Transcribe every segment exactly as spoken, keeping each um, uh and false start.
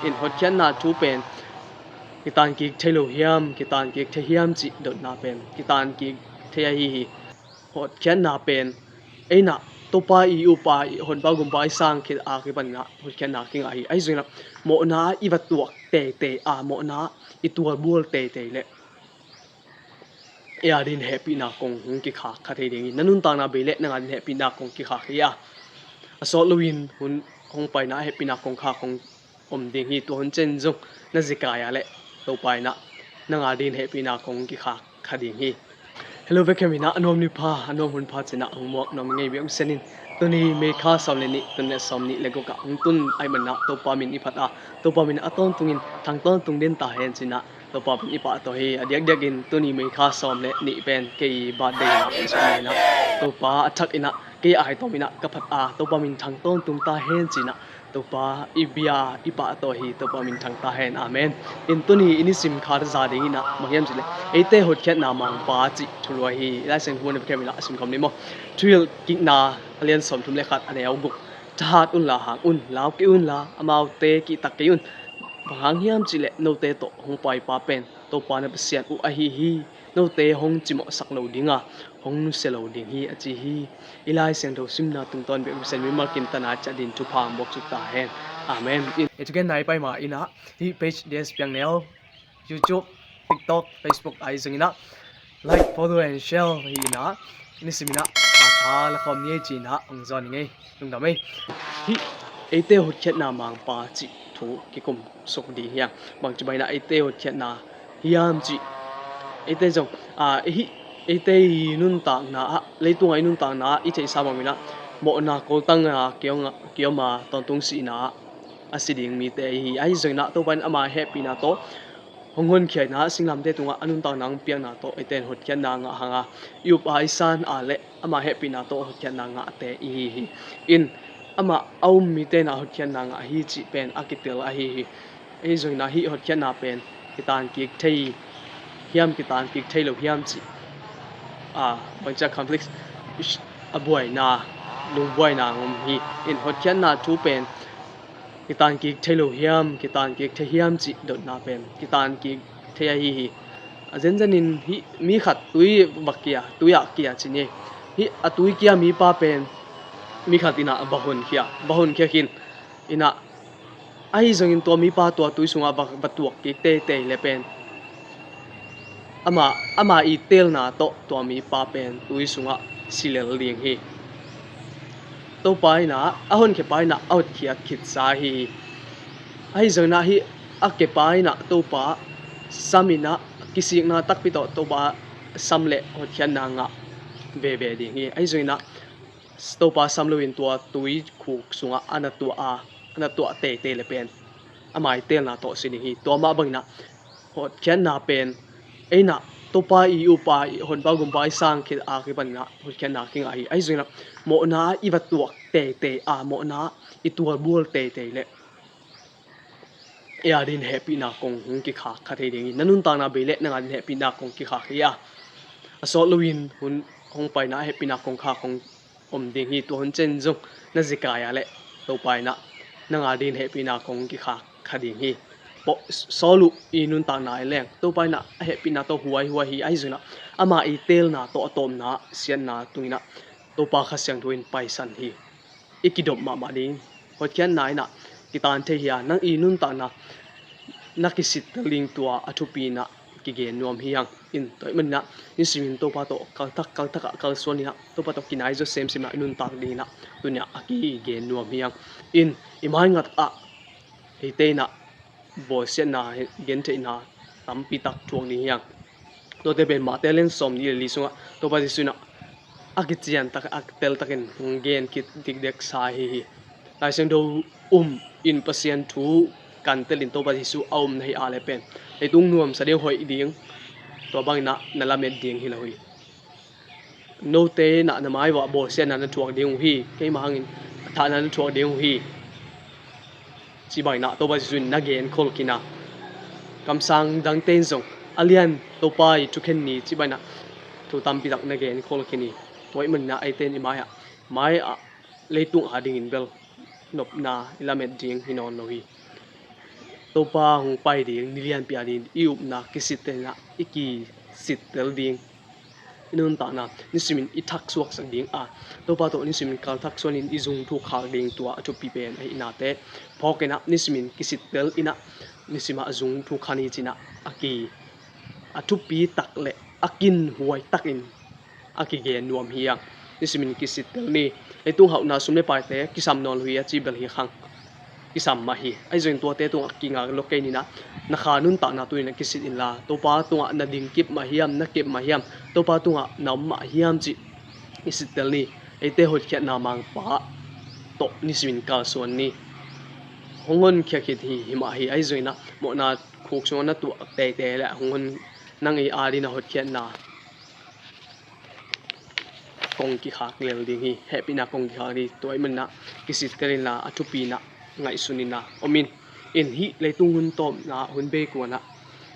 In hotkhiatna thu pen kitan kik thei lo hiam, kitan kik thei hiam cih dotna pen kitan kik thei ahi hi. Hotkhiatna pen eina Topa i upa i Honpa Gumpa i sang khit a kipanin ah hotkhiatna kingah hi. Ahi zongin ah mawhna i va tuak teitei a, mawhna i tualbual teitei leh ei a din hehpihna kong hong kikhak kha thei ding hi. Na nuntakna bei leh nang a din hehpihna kong kikhak hi a, a sawt loin hun hong paina hehpihna kong khak hong om ding hi. Tua hun ciang zong na zekai a leh Topa in ah nang a din hehpihna kong hong kikhak kha ding hi. Hello, vekhem in ah a nuam ni pha, a nuam hun pha ci-in ah hong muak nuam ngei bek uh sinin, tuni May kha sawm le nih, tuni le sawm nih le guk ah hong tun ahih manin ah Topa min i phat a, Topa min a tawntungin thang tawntung den ta hen ci-in ah Topa min i pahtawi hi. A diakdiakin tuni May kha sawm le nih pen kei birthday in ah, Topa a thak in ah kei a aitawm in ah ka phat a, Topa min thang tawntung ta hen ci-in ah Topa i bia i pahtawi hi. Topa min thang ta hen. Amen. In tuni i nisim kha za dingin ah bang hiam cih leh eite hotkhiatna mangpa cih thulu ahi hi. Laisiangtho mun a vekhem in ah a sim khawm ni maw. Thuhilh kikna a lian sawmthum le khat, a neu guk. Thahat unla hang un, lau kei unla amaute kihtak kei un. Bang hang hiam cih leh note tawh hong paipa pen Topa na Pasian uh ahi hi. Note hong cimawhsak lo ding a, hong nusia lo ding hi, a ci hi. I Lai Siangtho simna tungtawn bek uh Saint Mimal kim tana ciah din thupha hong buak suk ta hen. Amen. In, i thugen nai pai ma in ah hih page D S Piang Neu, YouTube, TikTok, Facebook ahi zongin ah like, follow and share hi in ah, nisim in ah pha tha la khawm ni ei ci-in ah hong zawn ing ei. Lungdam ei. Hih eite hotkhiatna mangpa cih thu kikum suk ding hi a, bangci bang in ah eite hotkhiatna hiam cih, eite zong, a, hih eite i nuntakna ah, leitungah i nuntakna ah i theihsa bangin ah mawhna koltang a kiom a, kiom a tawntung sihna ah a si ding mite ahi hi. Ahi zongin ah Topa in ama hehpihna tawh hong honkhia in ah singlamteh tungah a nuntakna hong piakna tawh eite in hotkhiatna ngah hang a, i up a, i san a leh ama hehpihna tawh hotkhiatna ngahte i hi hi. In, amah a um mite in ah hotkhiatna ngah hi cih pen a kitel ahi hi. Ahi zongin ah hih hotkhiatna pen kitan kik thei hiam, kitan kik thei lo hiam cih, a, bangci a conflict, a buaina, lungbuaina hong om hi. In, hotkhiatna thu pen kitan kik thei lo hiam, kitan kik thei hiam cih dotna pen kitan kik thei ahi hi. A zenzen in hih mi khat tui va kia, tui ah kia ci ni. Hih a tui kia mipa pen mi khat in ah va honkhia, va honkhia khin in ah, ahi zongin tua mipa tua tui sungah va, va tuak kik teitei le pen ama, ama i teelna tawh tua mipa pen tui sungah si lel ding hi. Topa in ah, a honkhiapa in ah a hotkhiat khitsa hi. Ahi zongin ah hih a kepa in ah Topa sam in ah kisikna takpi tawh Topa sam leh hotkhiatna ngah veve ding hi. Ahi zongin ah Topa sam loin tua tui khuk sungah a na tuah a, a na tuah teitei le pen ama i teelna tawh si ding hi. Tua mah bangin ah hotkhiatna pen eina Topa i upa i Honpa Gumpa i sang khit a kipanin ah hotkhiatna kingah hi. Ahi zongin ah mawhna i va tuak teitei a, mawhna i tualbual teitei leh ei a din hehpihna kong hong kikhak kha thei ding hi. Na nuntakna bei leh nang a din hehpihna kong kikhak hi a, a sawt loin hun hong paina hehpihna kong khak hong om ding hi. Tua hun ciang zong na zekai a leh Topa in ah nang a din hehpihna kong hong kikhak kha ding hi. Pawh sawl uh i nuntakna i leng Topa in ah a hehpihna tawh huaihuai hi. Ahi zongin ah ama i teelna tawh a tawpna siatna tungin ah Topa Kha Siangtho in paisan hi. I kidop mahmah ding. Hotkhiatna in ah kitan thei hi a, nang i nuntakna na kisittel ding tua a thupi in ah kigen nuam hi hang. In, tua ahih manin ah nisim in Topa tawh kaltak kaltak ah kalsuan in ah Topa tawh kinai zaw semsem ah i nuntak ding in ah tuni ah a kigen nuam hi hang. In, i maingat ah eite in ah bawlsiatna, gentheihna tampi tak thuak ding hi hang. Tuate pen Mate a lian sawmnih le li sungah Topa Jesuh in ah a kician tak, a teltakin hong gen kik dikdek sa hi hi. Lai Siangtho um in Pasian thu kan telin Topa Jesuh a um na hih a leh pen leitung nuamsa ding, hoih ding, tua bangin ah na lamet ding hi lo hi. Note in ah na mai uah bawlsiatna na thuak ding uh hi. Keima hangin a thahna na thuak ding uh hi, ci bangin ah Topa Jesuh in na genkhol khin a, kamsang dangte in zong a lian Topa i thukhen ni ci bangin ah thu tampi tak na genkhol khin hi. Tua ahih manin ah eite in i mai ah, mai ah leitung a dingin bel nopna i lamet ding hi nawn lo hi. Topa hong pai ding ni lianpi a ding i upna kisittelna i kisittel ding. I nuntakna nisimin i thaksuaksak ding a, Topa tawh nisimin kal thaksuanin i zung thuk khak ding tua a thupi pen ahi nate. Phawk inah nisimin kisittel inah nisimah zung thuk khan hi cinah a ki a thupi tak le a kinhuai takin a kigen nuam hi a. Nisimin kisittel ni. Leitung hauhna sum le paite kisam nawn lo hi a ci bel hi khang. Kisam mah hi. Ahi zongin tuate tungah kingak lo kei ninah na kha nuntakna tuninah kisit inla, Topa tungah na dingkip mah hiam, na kep mah hiam, Topa tungah na om mah hiam cih kisittel ni. Eite hotkhiatna mangpa tawh nisimin kalsuan ni. Hong honkhiat khit hi, hi mah hi. Ahi zonginah mawhna khuk sungah na tuah teitei le hong hon nang i adinah hotkhiatna kong kikhak lel ding hi. Hehpihna kong kikhak ding. Tua ahih maninah kisittel inla a thupi inah ngaihsun inah om in. In hih leitung hun tawpna hun bei kuanah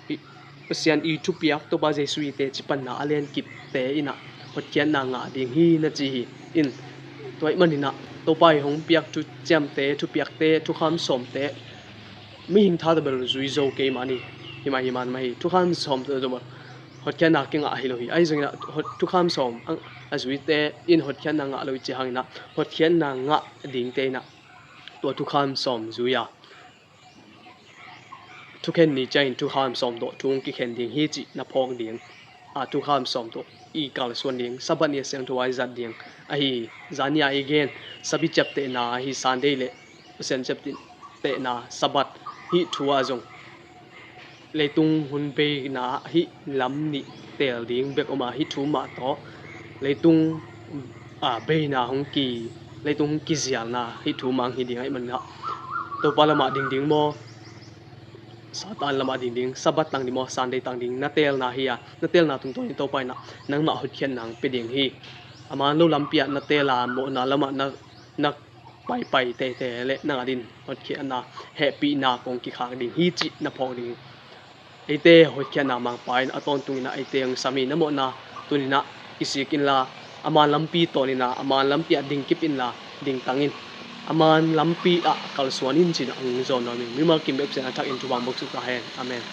hih Pasian i thupiak Topa Jesu i teci panna a lenkipte inah hotkhiatna ngah ding hi na ci hi. In tua ahih maninah Topa i hong piak thuciamte, thupiakte, thukham sawmte mihing tha tawh bel zui zo kei mah ni. Hi mah hi man mah hi. Thukham sawm tawh bel hotkhiatna kingah hi lo hi. Ahi zonginah hot-, thukham sawm ang a zuite in hotkhiatna ngah lo i ci hanginah hotkhiatna ngah dingte inah tua thukham sawm zui a thukhen ni ciangin thukham sawm tawh thu hong kikhen ding hi cih na phawk ding. A thukham sawm tawh i kalsuan ding. Sabbath ni a siangtho a i zat ding ahi hi. Zan ni a i gen Sabbath ciaptehna ahi Sunday le Pasian ciaptehna Sabbath hih thu ah zong leitung hun beina hih lam nih teel ding bek om a, hih thu mah tawh leitung, a, beina hong ki, leitung hong kizialna hih thu mang hi ding ahih maninah Topa lamah dingding maw, Satan lamah dingding, Sabbath tang ding maw, Sunday tang ding, na teelna hi a, na teelna tungtawnin Topa inah nangmah hotkhiatna hong pia ding hi. A man lo lampi ah na teel a, mawhna lamah na, na paipai teitei le nang adin hotkhiatna, hehpihna kong kikhak ding hi cih na phawk ding hi. Eite hotkhiatna mangpa in a tawntung inah eite hong sam hi. Na mawhna tuninah kisik inla, a man lampi tawn inah, a man lampi ah dingkip inla, dingtang in. A man lampi ah kalsuan in cinah hong zawn nuam hi. Mimal kim bek Pasian a thakin thupha hong buak suk ta hen. Amen.